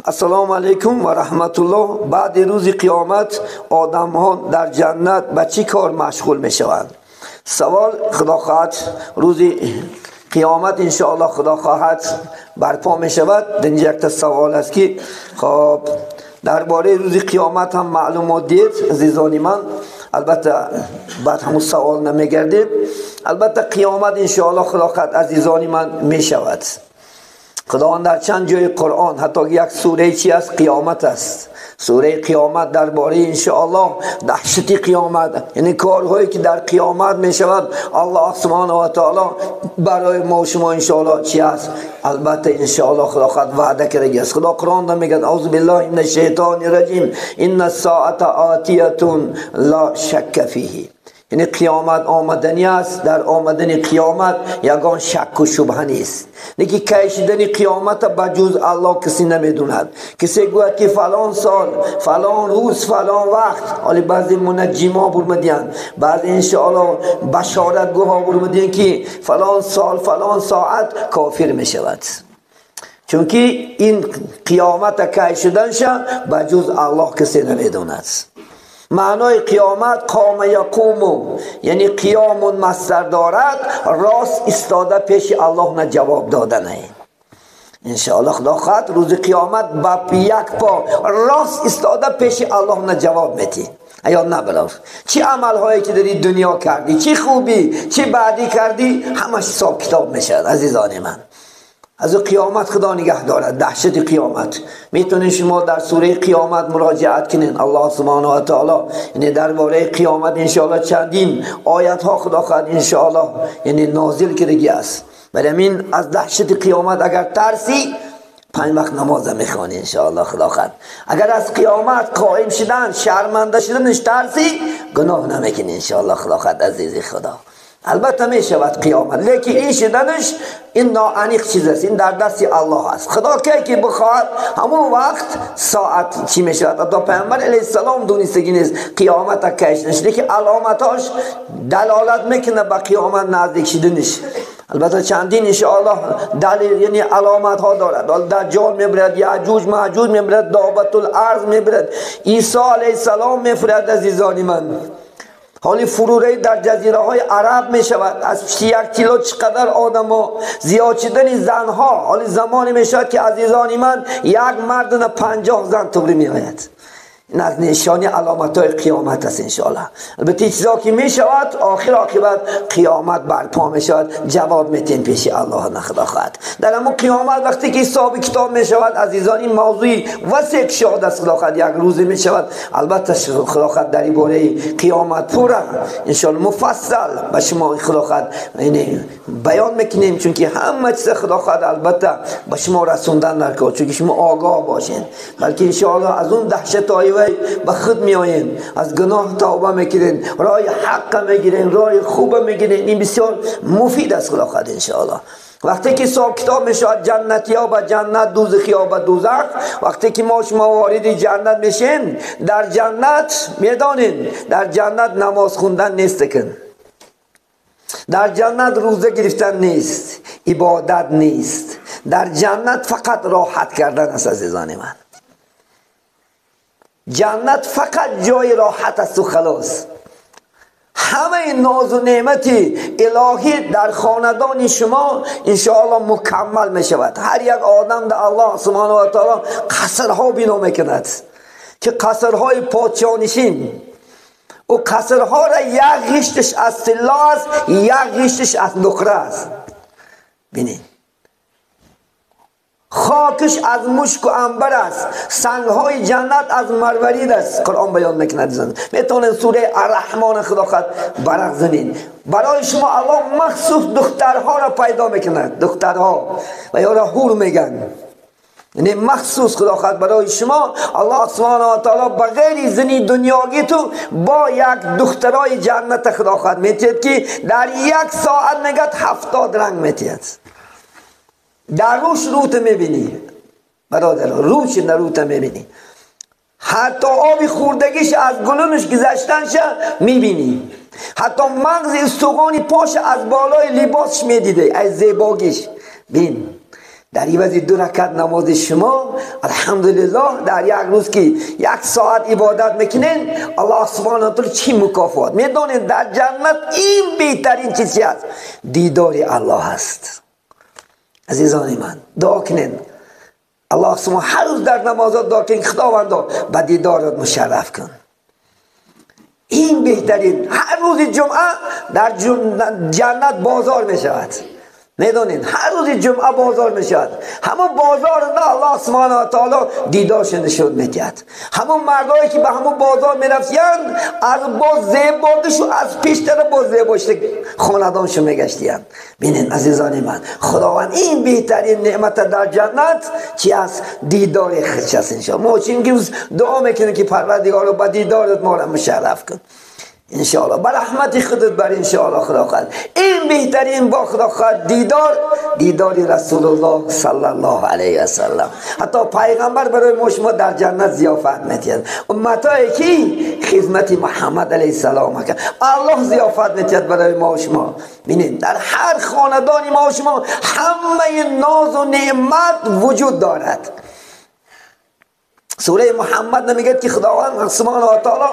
Ассалому алайкум ва раҳматуллоҳ. Баъди рӯзи қиёмат одамҳо дар ҷаннат ба чӣ кор машғул мешаванд? Савол: Худо хоҳад рӯзи қиёмат иншоаллоҳ Худо хоҳад барпо мешавад. Инҷа якта савол аст ки хоб дар бораи рӯзи қиёмат ҳам маълумот диҳед, азизони ман. Албатта баъд ҳамун савол намегардем. Албатта қиёмат иншоаллоҳ Худо хоҳад, азизони ман, мешавад. Худованд дар чанд ҷои Қуръон, ҳатто як сураи чи аст? Қиёмат аст. Сураи Қиёмат дар бораи иншоаллоҳ даҳшати қиёмат, яъне корҳое ки дар қиёмат мешавад, Аллоҳ субҳонаҳу ва таоло барои мо шумо иншоаллоҳ чи аст? Албатта иншоаллоҳ Худо хоҳад ваъда кардагиаст. Худо Қуръонда мегӯяд: аузу биллаҳи мина шайтони раҷим, инна соата отиятун ла шакка фиҳи. Яъне қиёмат омаданӣ аст, дар омадани қиёмат ягон шакку шубҳа нест. Лекин кай шидани қиёмата ба ҷуз Аллоҳ касе намедонад. Касе гӯяд ки фалон сол, фалон рӯз, фалон вақт, ҳоли баъзе мунаҷҷимҳо бурмадиянд, баъзе иншоаллоҳ башоратгӯҳо бурмадиянд ки фалон сол, фалон соат кофир мешавад. Чунки ин қиёмата кай шуданша ба ҷуз Аллоҳ касе намедонад. Маънои қиёмат қома яқуму, яъне қиёмун масдар дорад, рост истода пеши Аллоҳ на ҷавоб додане. Иншоаллоҳ Худо хоҳад рӯзи қиёмат ба як по рост истода пеши Аллоҳ на ҷавоб медиҳӣ. Аё набаров, чӣ амалҳое ки дар ин дунё кардӣ, чӣ хубӣ, чӣ баъдӣ кардӣ, ҳамаш ҳисоб китоб мешавад, азизони ман. Аз ӯ қиёмат Худо нигаҳ дорад, даҳшати қиёмат. Метавонед шумо дар сураи Қиёмат муроҷиат кунед. Аллоҳ субҳонаҳу ва таоло яъне дар бораи қиёмат иншоаллоҳ чандин оятҳо Худо хоҳад иншоаллоҳ яъне нозил кардагӣ аст. Барои ҳамин аз даҳшати қиёмат агар тарсӣ, 5 вақт намоза мехонӣ иншоаллоҳ Худо хоҳад. Агар аз қиёмат қоим шудан, шарманда шуданаш тарсӣ, гуноҳ намекунӣ иншоаллоҳ Худо хоҳад, азизи Худо. Албатта мешавад қиёмат, лекин ин шуданаш ин ноаниқ чиз аст, ин дар дасти Аллоҳ аст. Худо кай ки бихоҳад ҳамон вақт соат чӣ мешавад. Ҳатто Пайғамбар алайҳиссалом донистагӣ нест қиёмата кай шуданаш, лекин аломатҳош далолат мекунад ба қиёмат наздик шуданаш. Албатта чандин иншоаллоҳ далил, яъне аломатҳо дорад. Даҷҷол мебирад, яъҷуҷ маъҷуҷ мебирад, добатул арз мебирад, Исо алайҳиссалом мефирад, азизони ман. ҳоли фурӯраи дар ҷазираҳои араб мешавад, аз пишти як кило чӣ қадар одамо, зиёд шудани занҳо. ҳоли замоне мешавад ки азизони ман як мардона 50 зан туғри меояд. ин аз нишони аломатҳои қиёмат аст иншоаллоҳ. Албатта чизо ки мешавад, охир оқибат қиёмат барпо мешавад, ҷавоб метиҳем пеши Аллоҳ на Худо хоҳад. Дар ҳамон қиёмат вақте ки ҳисоби китоб мешавад, азизон, ин мавзӯи васеъ кушод аст. Худо хоҳад як рӯзе мешавад, албатта Худо хоҳад дар ин бораи қиёмат пурра иншоаллоҳ муфассал ба шумо Худо хоҳад яъне баён мекунем, чунки ҳама чиза Худо хоҳад албатта ба шумо расондан дар кор, чунки шумо огоҳ бошед, балки иншоаллоҳ аз он даҳшатҳои вай ба худ меоем, аз гуноҳ тавба мекунем, роҳи ҳаққа мегирем, роҳи хуба мегирем. Ин бисёр муфид аст Худо хоҳад иншоаллоҳ. Вақте ки ҳисоб китоб мешавад, ҷаннатиё ба ҷаннат, дӯзахиё ба дӯзах. Вақте ки мо шумо вориди ҷаннат мешем, дар ҷаннат медонем, дар ҷаннат намоз хондан нест, кун дар ҷаннат рӯза гирифтан нест, ибодат нест. Дар ҷаннат фақат роҳат кардан аст, азизони ман. ҷаннат фақат ҷои роҳат аст у халос. ҳамаи нозу неъмати илоҳӣ дар хонадони шумо иншоаллоҳ мукаммал мешавад. Ҳар як одам дар Аллоҳ субҳонаҳу ва таоло қасрҳо бино мекунад ки қасрҳои подшоҳнишин. Ӯ қасрҳоро як ғишташ аз тилло аст, як ғишташ аз нуқра аст. Бинед, хокаш аз мушку анбар аст, сангҳои ҷаннат аз марварид аст. Қуръон баён мекунад. Метавонед сураи Арраҳмон Худо хоҳад барақ занед. Барои шумо Аллоҳ махсус духтарҳоро пайдо мекунад, духтарҳо ва ёро ҳур мегӯянд. Яъне махсус Худо хоҳад барои шумо Аллоҳ субҳонаҳу ва таоло ба ғайри зани дунёгӣ ту бо як духтарои ҷанната Худо хоҳад метиҳад ки дар як соат мегӯяд 70 ранг метиҳад. Дар рӯш рӯта мебинӣ, бародар, рӯш на рӯта мебинӣ, ҳатто оби хӯрдагиш аз гулунаш гузаштанша мебинӣ, ҳатто мағзи устуғони поша аз болои либосш медидӣ, аз зебогиш. Бин, дар در عوض 2 رکعت نماز شما الحمدلله در یک روز که 1 ساعت عبادت میکنین، الله سبحانه و تعالی چی مکافات میدونین؟ در جنت این بهترین چیزی است، دیدار الله است. عزیزان من دعا کنین الله سبحانه هر روز در نمازات دعا کنین خداوندا به دیدارت مشرف کن. این بهترین. هر روز جمعه در جنت بازار میشود. میدونین هر روز جمعه بازار میشود. همون بازار نه الله سبحانه و تعالی دیدارش نشون میدهد. همون مردایی که به همون بازار میرفتن از باز زیباگیشو از پیشتر باز زیباشت خاندانشو میگشتین. ببینین عزیزان من، خداوند این بهترین نعمت در جنت چی است؟ دیدار خودش است. انشاءالله ما چین روز دعا میکنیم که پروردگارا با دیدارت ما را مشرف کن انشاءالله، بر رحمت خودت بر انشاءالله خدا خواهد. این بهترین با خدا خواهد دیدار، دیدار رسول الله صلی الله علیه و سلم. حتی پیغمبر برای ما شما در جنت ضیافت می‌دهد. امتایی که خدمت محمد علیه السلام کرد الله ضیافت می‌دهد برای ما و شما. ببینید در هر خاندان ما و شما همه ناز و نعمت وجود دارد. سوره محمد نمیگه که خداوند سبحانه و تعالی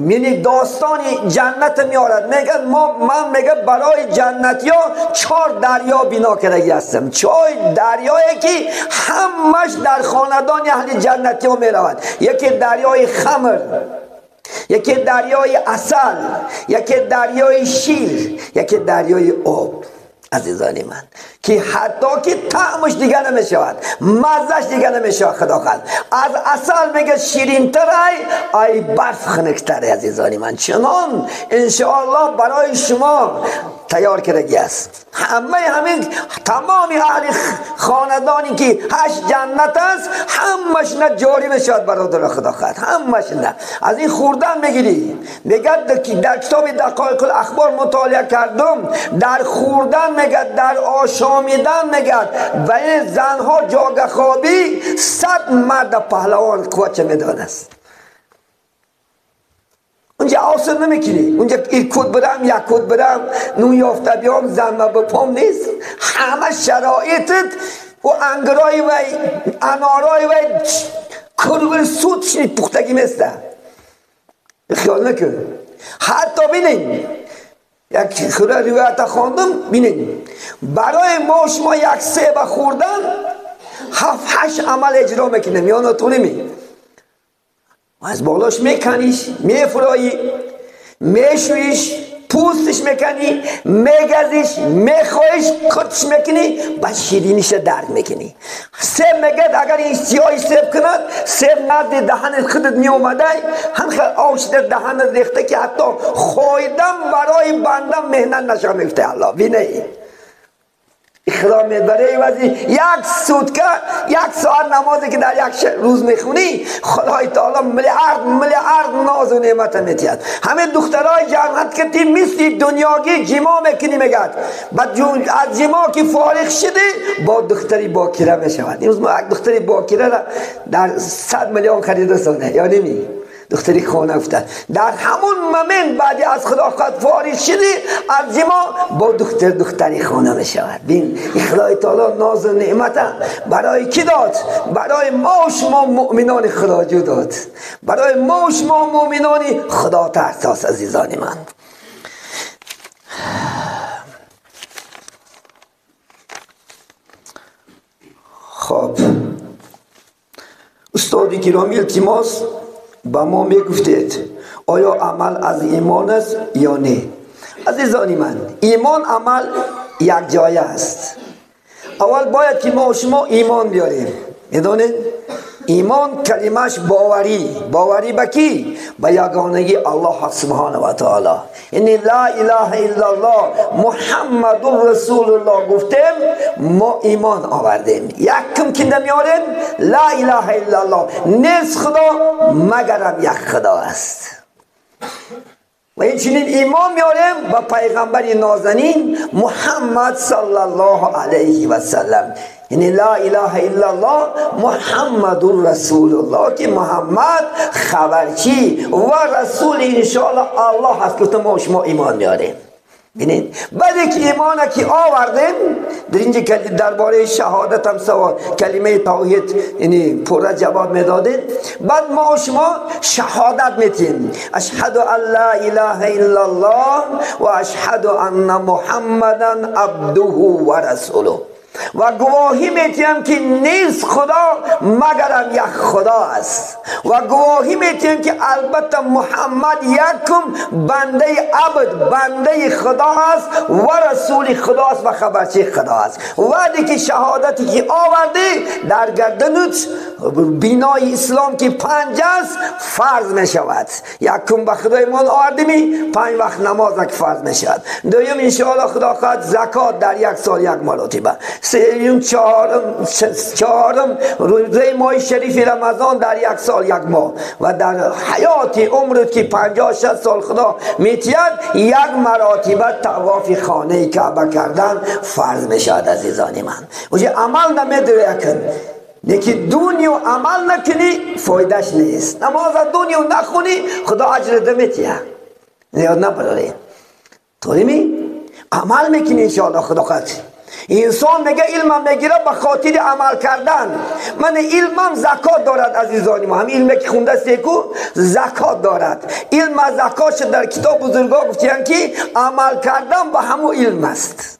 یعنی داستان جنت میارد. میگه من میگه برای جنتی ها 4 دریا بنا کرده هستم، 4 دریایی که همش در خاندان اهل جنتی ها میرود. یکی دریای خمر، یکی دریای عسل، یکی دریای شیر، یکی دریای آب. عزیزان من که حتی که طعمش دیگه نمیشود، مزهش دیگه نمیشود. خدا خواهد از عسل میگه شیرین تر ای برف خنکتر. عزیزان من چنان انشاءالله برای شما تیار کردگی است. همه همین تمام اهل خاندانی که 8 جنت است همش نه جاری میشود برادر خدا خواهد، همش نه از این خوردن میگیری. میگه در کتاب دقایق الاخبار مطالعه کردم، در خوردن میگه، در آشامیدن میگه و این زنها جاگه خوابی 100 مرد پهلوان قوت میدانست. اونجا آسان نمیکنی، اونجا یک کود برم یک کود برم نون یافته بیام زن به پام نیست. همه شرایطت و انگرای و انارای و کرور سود شنید پختگی مثل خیال نکن. حتی بینین یک خورا روایت خواندم، بینین برای ما شما یک سیب خوردن 7-8 عمل اجرا میکنیم یا نه تو نمی از بالاش میکنیش، میفرایی، میشویش، پوستش میکنی، میگزیش، میخوایش، کتش میکنی، بعد شیرینیش درد میکنی. سیب میگه اگر این سیاهی سیب کند، سیب نزد دهن خودت میومده، هم خیلی آوش در دهن ریخته که حتی خویدن برای بنده مهنت نشه میفته. الله بینه خدا میبره وزی یک سوتکه 1 ساعت نمازی که در یک روز میخونی خدای تعالی میلیارد میلیارد ناز و نعمت میتید. همه دخترای جنت که تی مثل دنیاگی جما میکنی میگد بعد از جما که فارغ شدی با دختری باکره میشود. امروز ما یک دختری باکره را در 100 میلیون خریده ساده یا نمی دختری خانه افتاد در همون ممن بعدی از خدا قد فارغ شدی از ما با دختری خانه می شود. بین خدای تعالی ناز و نعمت برای کی داد؟ برای ما و شما مؤمنان خداجو داد، برای ما و شما مؤمنان خدا ترساس. عزیزان من خب استاد گرامی التماس با ما میگفتید آیا عمل از ایمان است یا نه؟ عزیزان من ایمان عمل یک جایه است. اول باید که ما و شما ایمان بیاریم. میدونید ایمان کلمش باوری، باوری به کی؟ به یگانگی الله سبحانه و تعالی. یعنی لا اله الا الله محمد رسول الله گفتیم ما ایمان آوردیم. یکم که نمیاریم لا اله الا الله، نیست خدا مگرم یک خدا است. و این چنین ایمان میاریم به پیغمبر نازنین محمد صلی الله علیه و سلم. یعنی لا اله الا الله محمد رسول الله که محمد خبرچی و رسول انشاءالله الله هست که ما شما ایمان میاریم. ببینید بعد که ایمان که آوردیم در اینجا درباره شهادت هم سوال کلمه توحید یعنی پورا جواب میدادید. بعد ما شما شهادت میتیم اشهد ان لا اله الا الله و اشهد ان محمدا عبده و رسوله و گواهی میتیم که نیست خدا مگرم یک خدا است و گواهی میتیم که البته محمد یکم بنده عبد بنده خدا است و رسول خدا است و خبرچه خدا است. وقتی که شهادتی که آوردی در گردنت بینای اسلام که 5 است فرض میشود. یکم به خدا ایمان آوردی 5 وقت نماز که فرض میشود. دوم انشاءالله خدا خواهد زکات در یک سال یک مرتبه. سوم چهارم روزه ماه شریف رمضان در یک سال یک ماه و در حیات عمرت که 50-60 سال خدا میتید یک مراتبه طواف خانه کعبه کردن فرض میشود. عزیزان من وجه عمل نمیدوی کن یکی دنیا عمل نکنی فایدهش نیست. نماز دنیا نخونی خدا اجر نمیتیه. یاد نبراری طوری عمل میکنی انشاءالله خدا قد. انسان میگه علمم میگیره به خاطر عمل کردن. من علمم زکات دارد عزیزانی ما، هم علمی که خونده است کو زکات دارد. علم زکات در کتاب بزرگا گفتن که عمل کردن به همو علم است.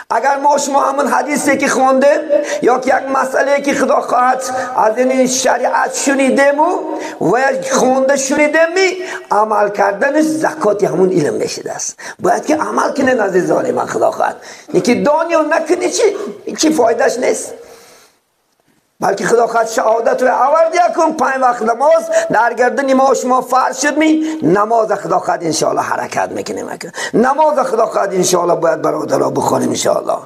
اگر ما شما همون حدیثی که خوندیم یا که یک مسئله که خدا خواهد از این شریعت شنیدیم و خونده شنیدیم عمل کردنش زکات همون علم میشده است. باید که عمل کنین عزیزان من خدا خواهد. یکی دانی و نکنی چی فایدهش نیست. بلکه خدا خواهد شهادت رو آورد یکم 5 وقت نماز در گردن ما شما فرض شد می نماز خدا خواهد انشاءالله حرکت میکنیم. نماز خدا خواهد انشاءالله باید برادرها بخوانیم انشاءالله.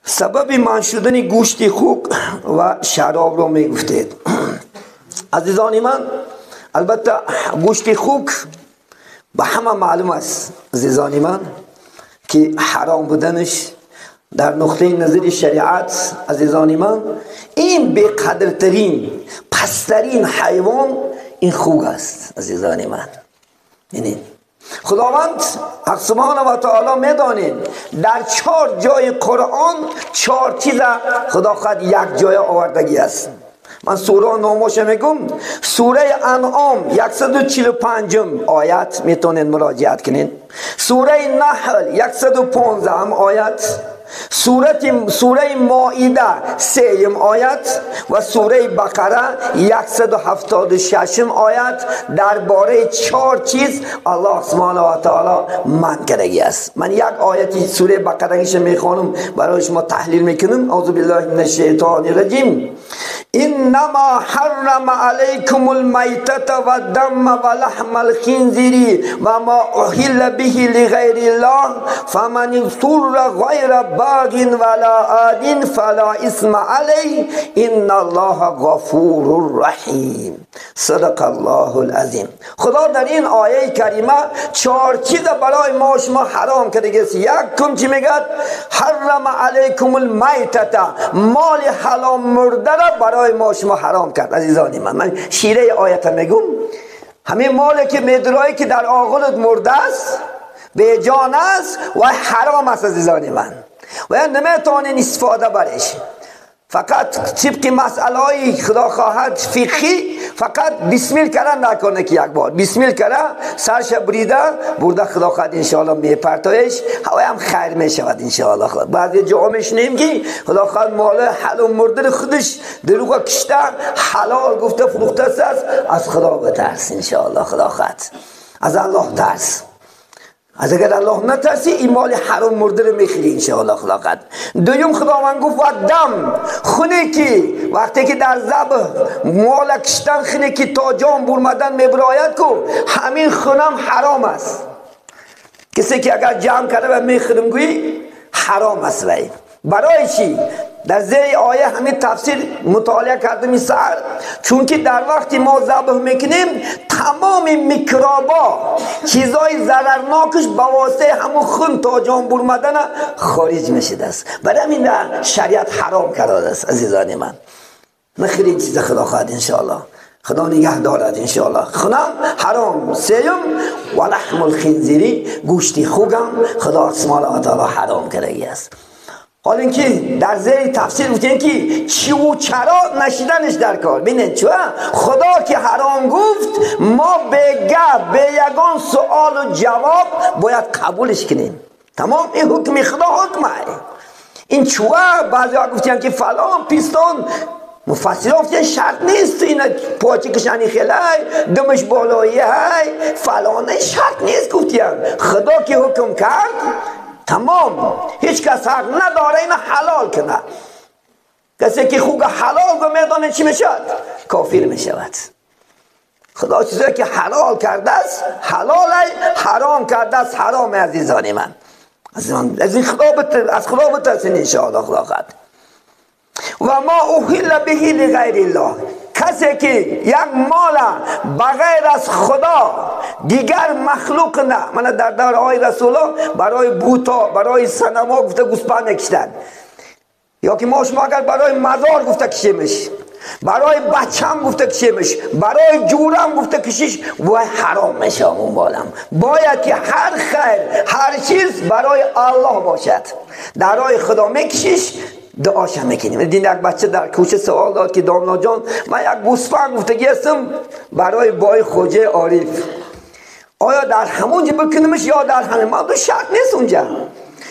سبب من شدن گوشت خوک و شراب رو میگفتید عزیزان من. البته گوشت خوک به همه معلوم است عزیزان من که حرام بودنش در نقطه نظر شریعت عزیزان من این بی‌قدرترین پسترین حیوان این خوک است عزیزان من. یعنی خداوند حق سبحانه و تعالی میدانید در 4 جای قرآن 4 چیز خدا خود یک جای آوردگی است. من سوره نامش میگم. سوره انعام 145 آیت میتونید مراجعت کنید. سوره نحل 115 آیت، سوره مائده 3 آیت و سوره بقره 176 آیت درباره 4 چیز الله سبحانه و تعالی من کردگی است. من یک آیتی سوره بقره میخوانم برای شما تحلیل میکنم. اعوذ بالله من الشیطان الرجیم. انما حرم علیکم المیتة والدم ولحم الخنزیر وما اهل به لغیر الله فمن اضطر غیر باغ ولا عاد فلا اثم علیه ان الله غفور رحیم. صدق الله العظیم. خدا در این آیه کریمه 4 چیز برای ما شما حرام کرده. یکم چی میگه؟ حرم علیکم المیتة، مال حلال مرده را برای ما شما حرام کرد. عزیزان من شیره آیت میگم. همین مالی که میدرایی که در آغلت مرده است به جان است و حرام است عزیزان من و نمیتونین استفاده برش. فقط طبق مسئله های خدا خواهد فقهی فقط بسمیل کردن نکنه که یک بار بسمیل کردن سرش بریده برده خدا خواهد انشاءالله میپرتایش هوای هم خیر میشود انشاءالله. خدا بعضی جا میشنیم که خدا خواهد مال حلال مرده خودش دروغ کشته حلال گفته فروخته است. از خدا بترس انشاءالله. خدا خواهد از الله ترس. از اگر الله نترسی این مال حرام مرده رو میخری انشاءالله خدا قد. دوم خداوند گفت و دم خونه که وقتی که در ذبح مال کشتن خونه که تا جان برمدن میبراید کو همین خونم حرام است. کسی که اگر جمع کرده و میخورم گویی حرام است. وی برای چی؟ در زیر آیه همین تفسیر مطالعه کردم این سر، چون که در وقتی ما ذبح میکنیم تمام میکروبا چیزای ضررناکش به واسطه همون خون تا جان برمدن خارج میشده است. برای همین در شریعت حرام کرده است عزیزان من. نخیر این چیز خدا خواهد انشاءالله. خدا نگه دارد انشاءالله. خونم حرام. سیوم و لحم الخنزیری، گوشتی خوگم خدا سبحانه و تعالی حرام کرده است. حالا اینکه در زیر تفسیر گفتیم که چی و چرا نشیدنش در کار. ببینید چرا خدا که حرام گفت، ما به گپ به یگان سوال و جواب باید قبولش کنیم. تمام این حکم خدا حکمه. این چوه بعضی ها گفتن که فلان پیستان، مفسران گفتن شرط نیست اینا پاچه کشانی خیلی دمش بالایی های فلانه، شرط نیست. گفتن خدا که حکم کرد تمام، هیچ کس حق نداره اینو حلال کنه. کسی که خوب حلال رو میدانه چی میشد؟ کافر میشود. خدا چیزی که حلال کرده است حلال، حرام کرده است حرام. عزیزان من، از این خدا از خدا بترسین انشاءالله. خدا خد و ما اهل به لغیر الله، کسی که یک مال بغیر از خدا دیگر مخلوق نه، من در دورهای رسول برای بوتا برای صنما گفته گوسپند کشتن، یا که ما شما اگر برای مزار گفته کشیمش، برای بچم گفته کشیمش، برای جورم گفته کشیش، و حرام میشه اون بالم. باید که هر خیر هر چیز برای الله باشد. در راه خدا میکشیش، دعاش هم میکنیم. دین یک بچه در کوچه سوال داد که داملا جان، من یک گوسفند گفتگی هستم برای بای خوجه عارف، آیا در همونجا بکنیمش یا در همون؟ من دو شرط نیست اونجا.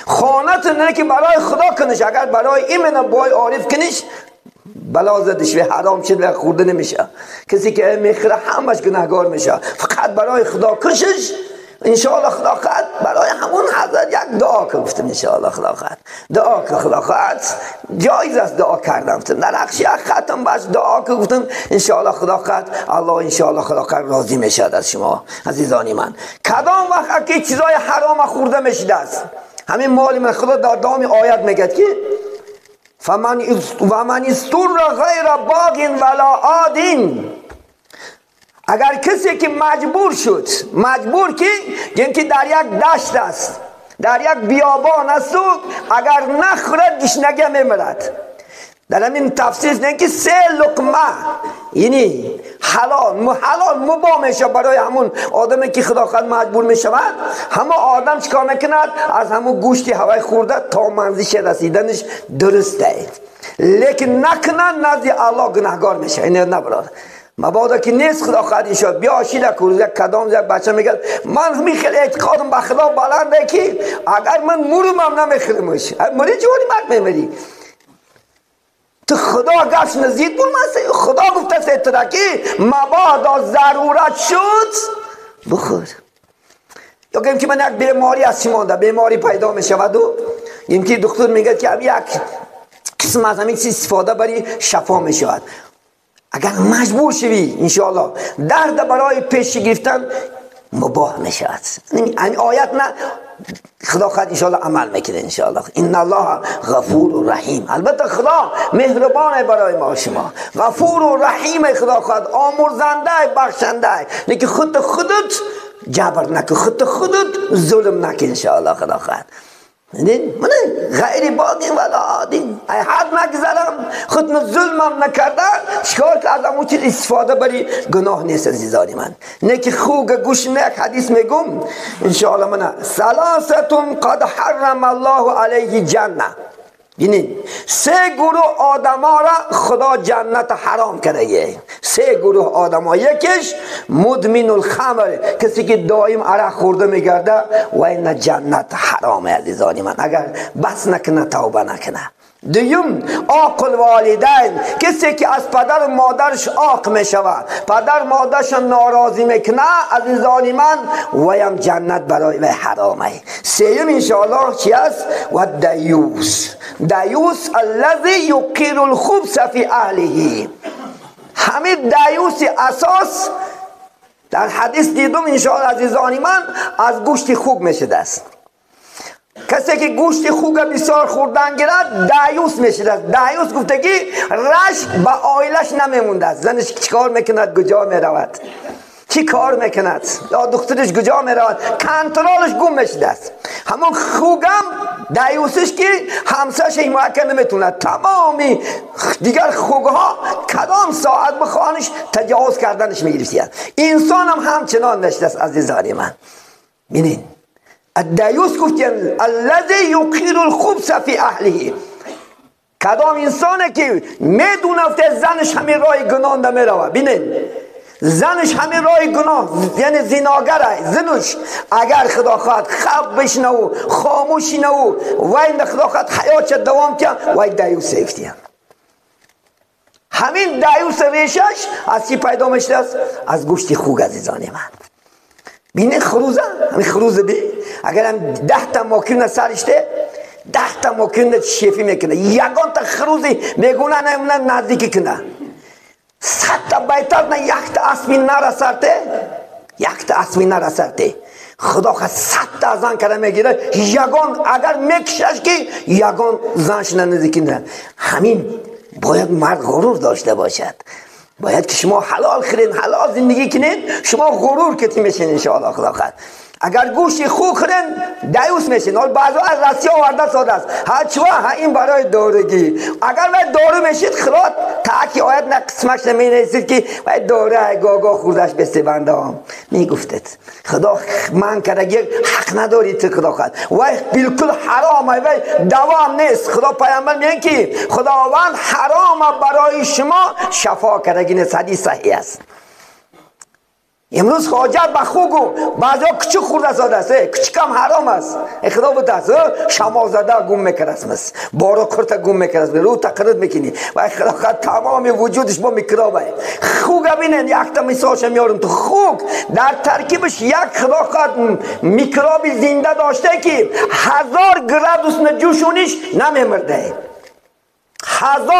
خانه نه که برای خدا کنش، اگر برای این بای عارف کنش بلا زدش و حرام شد و خورده نمیشه. کسی که میخوره همش گناهگار میشه. فقط برای خدا کشش انشاءالله خدا خواهد برای همون حضرت یک دعا که گفتم انشاءالله خدا خواهد دعا که خدا خواهد جایز است دعا کردم، گفتم در نقش یک ختم باش دعا که گفتم انشاءالله خدا خواهد الله انشاءالله خدا خواهد راضی میشد از شما عزیزانی من. کدام وقت که چیزای حرام خورده میشد است همین مال من خدا در دام آیت میگه که فمن ومن استر غیر باغ ولا عاد، اگر کسی که مجبور شد، مجبور که یعنی که در یک دشت است، در یک بیابان است، اگر نخورد گشنگی میمرد. در همین تفسیر نه که سه لقمه یعنی حلال حلال مباح میشه برای همون آدمی که خدا خواهد مجبور میشود. همه آدم چیکار میکند؟ از همون گوشتی هوای خورده تا منزلش رسیدنش درسته، لیکن نکنن نزد الله گناهگار میشه. اینه نه برادر، مبادا که نیست خدا خواهد این شد بیا شیده که یک کدام یک بچه میگه من میخیل اعتقادم به خدا بلنده که اگر من مرم هم نمیخیلمش، مری جوانی مرد میمری تو خدا گفت نزید برمسته، خدا گفته سترکی مبادا ضرورت شد بخور. یا که من یک بیماری از مانده بیماری پیدا میشود و که دکتر میگه که یک قسم از همین چیز استفاده بری شفا میشود. اگر مجبور شوی انشاءالله درد برای پیش گرفتن مباح میشود. این آیت نه خدا خواهد انشاءالله عمل میکنه انشاءالله. ان الله غفور رحیم، البته خدا مهربان برای ما شما، غفور و رحیم خدا خواهد آمرزنده بخشنده، لیکن خود خودت جبر نکن، خود خودت ظلم نکن انشاءالله خدا خواهد. من غیر باغ ولا عاد، ای حد نگذرم خود ظلمم نکرده چیکار که از اون چیز استفاده بری گناه نیست عزیزان من. نه که خوگ گوش نه یک حدیث میگم انشاءالله من ثلاثه قد حرم الله علیه جنه، یعنی سه گروه آدما را خدا جنت حرام کرده. سه گروه آدما، یکیش مدمن الخمر، کسی که دائم عرق خورده میگرده و این جنت حرام عزیزان من اگر بس نکنه توبه نکنه. دوم عاق الوالدین، کسی که از پدر و مادرش عاق میشود، پدر مادرش ناراضی میکنه عزیزان من ویم جنت برای وی حرامه. سوم انشاءالله چی است؟ و دیوس، دیوس الذی یقیر الخبث فی اهله. همین دیوس اساس در حدیث دیدم انشاءالله عزیزان من از گوشت خوک میشده است. کسی که گوشت خوک بسیار خوردن گیرد دیوس میشد. دیوس گفتگی رشک به عایلش نمیمونده است، زنش چیکار میکند کجا میرود، چی کار میکند یا دخترش کجا میرود، کنترلش گم میشده است. همون خوگم دیوسش که همسرش حمایت کنه نمیتونه، تمامی دیگر خوگها کدام ساعت بخوانش تجاوز کردنش میگرفتید. انسان هم همچنان نشده است عزیزان من. ببینید الدیوس گفتیم الذی یقیر الخبث فی اهله، کدام انسانه که میدونه زنش همین راه گناه نمیروه. ببینید زنش همین راه گناه، یعنی زناگره زنش، اگر خدا خواهد خب بشنه و خاموشی نه و وای خدا خواهد حیات دوام که وای دیوس افتیم. همین دیوس ریشش از چی پیدا میشه است؟ از گوشت خوگ عزیزان من. بینه خروزه، همین خروزه بی اگر هم 10 تا ماکیون سرشته، 10 تا ماکیون شیفی میکنه، یگان تا خروزی میگونه نه نزدیکی کنه، 100 تا بیتر نه یک تا اسمی نرسرده، یک تا اسمی نرسرده. خدا خواهد 100 تا زن کرده میگیره، یگان اگر میکشش که یگان زنش نزدیکی نه. همین باید مرد غرور داشته باشد، باید که شما حلال خورین، حلال زندگی کنین، شما غرور کتی میشین انشاءالله خدا خواهد. اگر گوشت خوب خورین دیوس میشین. حال بعضا از رسی آورده ساده است، ها چوا ها این برای دارگی. اگر باید دارو میشید خدا تاکی آیت نه قسمش نمی نویسید که باید داره گاگا خوردش بسته بنده هم میگفتید. خدا من کردگی حق نداری تو خدا خواهد، وای بالکل حرام، وای دوام نیست. خدا پیامبر میگه که خداوند حرام برای شما شفا کردگی نیست. حدیث صحیح است. امروز حاجت به خوگو بعضیا کچک خورده ساده است، کچکم حرام است. خدا بوده است شما زده گم میکرد است، بارو کرت گم میکرد، رو تقرد میکنی و خدا تمام وجودش با میکروب. خوگ ببینن یک تا مثالش میارم تو خوگ در ترکیبش یک خدا خواهد میکروب زنده داشته که 1000 گرادوس نجوشونیش نمیمرده، 1000